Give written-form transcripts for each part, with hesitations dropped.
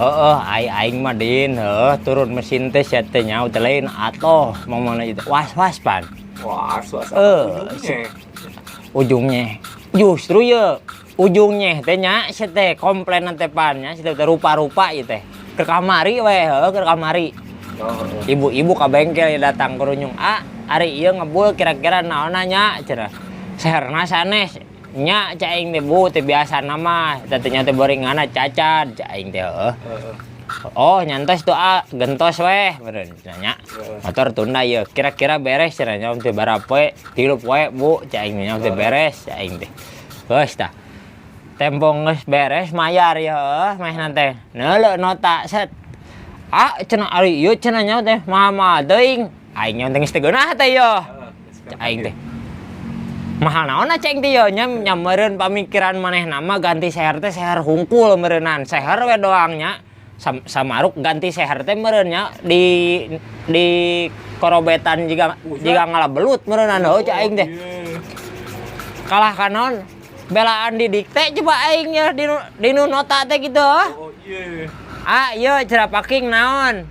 Heeh, ai aing mah, Din, heuh, turun mesin teh sia teh nyaho teh lain atoh ngomongna itu. Was-was pan. Wah, was Eh, ujungnya. Ujungnya. Justru ya ujungnya teh nya sia teh komplain teh pan nya sia teh rupa-rupa ieu teh. Ke kamari we, heuh, ke kamari. Oh, heeh. Ibu-ibu ka bengkel ya datang kerunyung. "Ah, ari ieu ngebul kira-kira naonna nya?" cenah. "Seherna sanes nya," cek aing teh, "Bu, teh biasa nama teh nya teh boringanna cacat," cek aing teh, heuh. "Oh, nyantos tuh, ah, gentos weh," meureun nya. "Motor tunda ieu kira-kira beres," cenah nya, "teh barapoe 3 poe, Bu," cek aing nya, "teh beres," cek aing teh. Geus tah. Tempo geus beres mayar ya, heuh, meh teh. Neuleuh nota set. "Ah," cenah, "ari ieu," cenah nya teh, "mahal teuing." Aing nya teh geus teu geunah teh yo. Heeh. Cek aing teh. "Mahal naon," cek aing teh yo nya nya meureun pamikiran manehna mah ganti seher teh seher hungkul meureunnan. Seher we doang nya. Samaruk ganti seher teh meureun nya di korobetan jiga jiga ngalabelut meureunnan, heuh, cek aing teh. Iya. Kalah kanon belaan didikte coba aing nya di nu nota teh gitu. Oh iya. "Ah, iya," cenah, "packing naon?"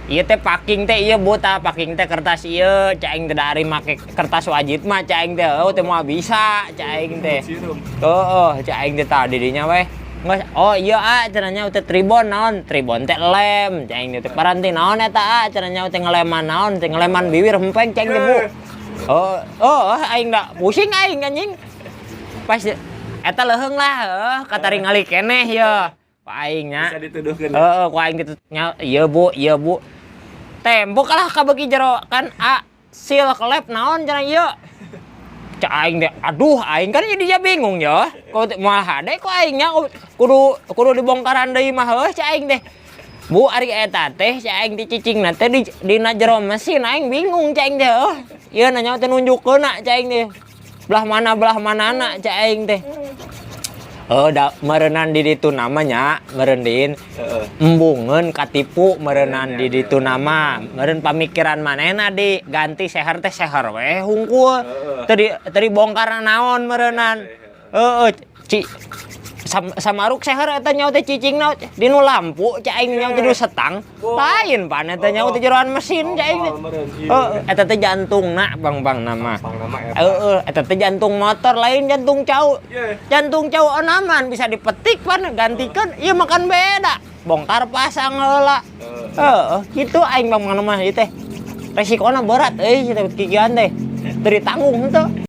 "Ieu teh packing teh ieu, Bu, tah packing teh kertas ieu," cek aing teh, "dari make kertas wajit mah," cek aing teh, "oh teh moal bisa," cek aing teh. Sirum. Heeh, cek aing teh tadi dinya weh. Nggak, "Oh iya, ah," cenah nya, "teh tribon naon?" "Tribon teh lem," cek aing teh. "Paranti naon eta, ah?" cenah nya, "teh ngeleman naon? Teh ngeleman bibir hempeng," cek aing teh, "Bu." Oh, aing da pusing aing anjing. Pas eta leuheung lah, heuh, kataringali keneh ye. Ku aing nya. Bisa dituduhkeun. Heeh, ku aing gitu nya, "Ieu Bu, ieu Bu." Tembok lah kabeuki jero kan, "A, sil klep naon?" cenah ieu. Cek aing teh, aduh, aing kan jadi dia bingung ya. Kok moal hade ku aing nya kudu kudu dibongkaran deui mah, heuh, cek aing teh. "Bu, ari eta teh," cek aing teh, "cicingna teh di dina jero mesin, aing bingung," cek aing teh, heuh. "Ieu nanya teh nunjukkeun," cek aing teh. "Belah mana belah manana?" cek aing teh. Oh, da meureunan di ditu namanya, meureun, Din. Heeh. Embungeun katipu meureunan di ditu nama. Meureun pamikiran manehna di ganti seher teh seher we hungkul. Teu teu dibongkar naon meureunan. Heeh, ci samaruk seher eta nyawa teh cicingna di nu lampu, cek aing nyawa teh nu setang. Lain pan eta nyawa teh jeroan mesin, cek aing teh. Oh, meureun, iya. Heeh, eta teh jantungna bang-bang nama. Pang nama eta. Heeh, eta teh jantung motor lain jantung cau. Iya. Jantung cau onaman bisa dipetik pan gantikan, ieu makan beda. Bongkar pasang heula. Heeh, kitu aing bang mah ieu teh. Resikona berat euy teh kikian teh. Teu ditanggung henteu.